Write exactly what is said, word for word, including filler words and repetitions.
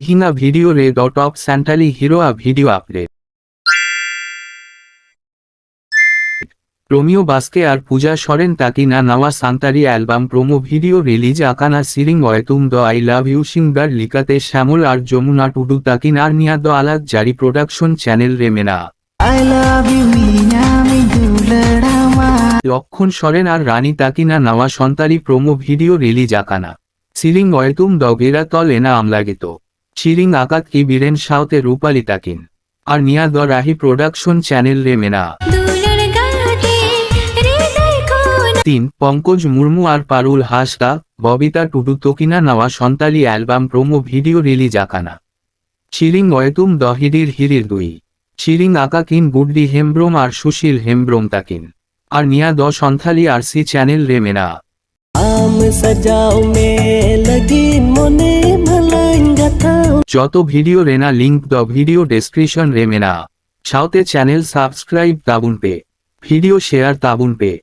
ᱦᱤᱱᱟ video ᱨᱮ ᱫᱚ ᱴᱚᱯ Santali hero ᱟᱜ ᱵᱷᱤᱰᱤᱭᱳ ᱟᱯᱰᱮᱴ᱾ ᱨᱳᱢᱤᱭᱳ ᱵᱟᱥᱠᱮ ᱟᱨ ᱯᱩᱡᱟ ᱥᱚᱨᱮᱱ ᱛᱟᱹᱠᱤᱱᱟᱜ ᱱᱟᱣᱟ Santali album promo video release ᱟᱠᱟᱱᱟ᱾ ᱥᱮᱨᱮᱧ ᱚᱭᱛᱩᱢ ᱫᱚ ᱟᱭ ᱞᱟᱵᱷ ᱭᱩ ᱥᱤᱝᱜᱟᱨ ᱞᱮᱠᱟᱛᱮ ᱥᱭᱟᱢᱚᱞ ᱟᱨ ᱡᱚᱢᱩᱱᱟ ᱴᱩᱰᱩ ᱛᱟᱹᱠᱤᱱ ᱟᱨ ᱱᱤᱭᱟ ᱫᱚ ᱟᱞᱟᱜᱽ ᱡᱟᱹᱨᱤ ᱯᱨᱚᱰᱟᱠᱥᱚᱱ ᱪᱮᱱᱮᱞ ᱨᱮ ᱢᱮᱱᱟᱜᱼᱟ᱾ I love you ᱢᱤᱭᱟ ᱢᱤ ᱫᱩᱞᱟᱹᱲᱟᱢᱟ᱾ ᱞᱚᱠᱠᱷᱚᱱ ᱥᱚᱨᱮᱱ ᱟᱨ ᱨᱟᱱᱤ ᱛᱟᱹᱠᱤᱱᱟᱜ ᱱᱟᱣᱟ ᱥᱟᱱᱛᱟᱲᱤ ᱯᱨᱳᱢᱳ ᱵᱷᱤᱰᱤᱭᱳ ᱨᱤᱞᱤᱡᱽ ᱟᱠᱟᱱᱟ᱾ ᱥᱮᱨᱮᱧ ᱚᱭᱛᱩᱢ ᱫᱚ ᱜᱮᱨᱟ ᱛᱚᱞ ᱮᱱᱟ ᱟᱢᱞᱟ ᱜᱮᱛᱚ᱾ ᱥᱮᱨᱮᱧ ᱟᱠᱟᱫ ᱠᱤ ᱵᱤᱨᱮᱱ ᱥᱟᱶᱛᱮ ᱨᱩᱯᱟᱞᱤ ᱛᱟᱹᱠᱤᱱ᱾ ᱟᱨ ᱱᱤᱭᱟ ᱫᱚ ᱨᱟᱦᱤ ᱯᱨᱚᱰᱟᱠᱥᱚᱱ ᱪᱮᱱᱮᱞ ᱨᱮ ᱢᱮᱱᱟᱜᱼᱟ᱾ ᱫᱩᱞᱟᱹᱲ ᱜᱟᱰᱮ ᱨᱮ ᱫᱟᱹᱭ ᱠᱷᱚᱱ᱾ ᱛᱤᱱ, ᱯᱚᱝᱠᱚᱡᱽ ᱢᱩᱨᱢᱩ ᱟᱨ ᱯᱟᱨᱩᱞ ᱦᱟᱸᱥᱫᱟ, ᱵᱚᱵᱤᱛᱟ ᱴᱩᱰᱩ ᱛᱚᱠᱤᱱᱟ ᱱᱟᱣᱟ Santali album promo video release ᱟᱠᱟᱱᱟ᱾ ᱥᱮᱨᱮᱧ ᱚᱭᱛᱩᱢ ᱫᱚ ᱦᱤᱰᱤᱨ ᱦᱤᱨᱤᱨ ᱫᱩᱭ᱾ ᱥᱮᱨᱮᱧ ᱟᱠᱟᱫ ᱠᱤᱱ ᱜᱩᱰᱰᱤ ᱦᱮᱢᱵᱨᱚᱢ ᱟᱨ ᱥᱩᱥᱤᱞ ᱦᱮᱢᱵᱨᱚᱢ ᱛᱟᱹᱠᱤᱱ᱾ ᱟᱨ ᱱᱤᱭᱟ ᱫᱚ ᱥᱟᱱᱛᱟᱲᱤ ᱟᱨᱥᱤ ᱪᱮᱱᱮᱞ ᱨᱮ ᱢᱮᱱᱟᱜᱼᱟ᱾ ᱟᱢ ᱥᱟᱡᱟᱣ ᱢᱮ ᱞᱟᱹᱜᱤᱫ ᱢᱚᱱᱮ ᱵᱷᱟᱞᱟᱧ ᱜᱟᱛᱷᱟᱣ᱾ ᱡᱚᱛᱚ ᱵᱷᱤᱰᱤᱭᱳ ᱨᱮᱱᱟᱜ ᱞᱤᱝᱠ ᱫᱚ ᱵᱷᱤᱰᱤᱭᱳ ᱰᱮᱥᱠᱨᱤᱯᱥᱚᱱ ᱨᱮ ᱢᱮᱱᱟᱜᱼᱟ᱾ ᱥᱟᱶᱛᱮ ᱪᱮᱱᱮᱞ ᱥᱟᱵᱥᱠᱨᱟᱭᱤᱵ ᱛᱟᱵᱚᱱ ᱯᱮ, ᱵᱷᱤᱰᱤᱭᱳ ᱥᱮᱭᱟᱨ ᱛᱟᱵᱚᱱ ᱯᱮ᱾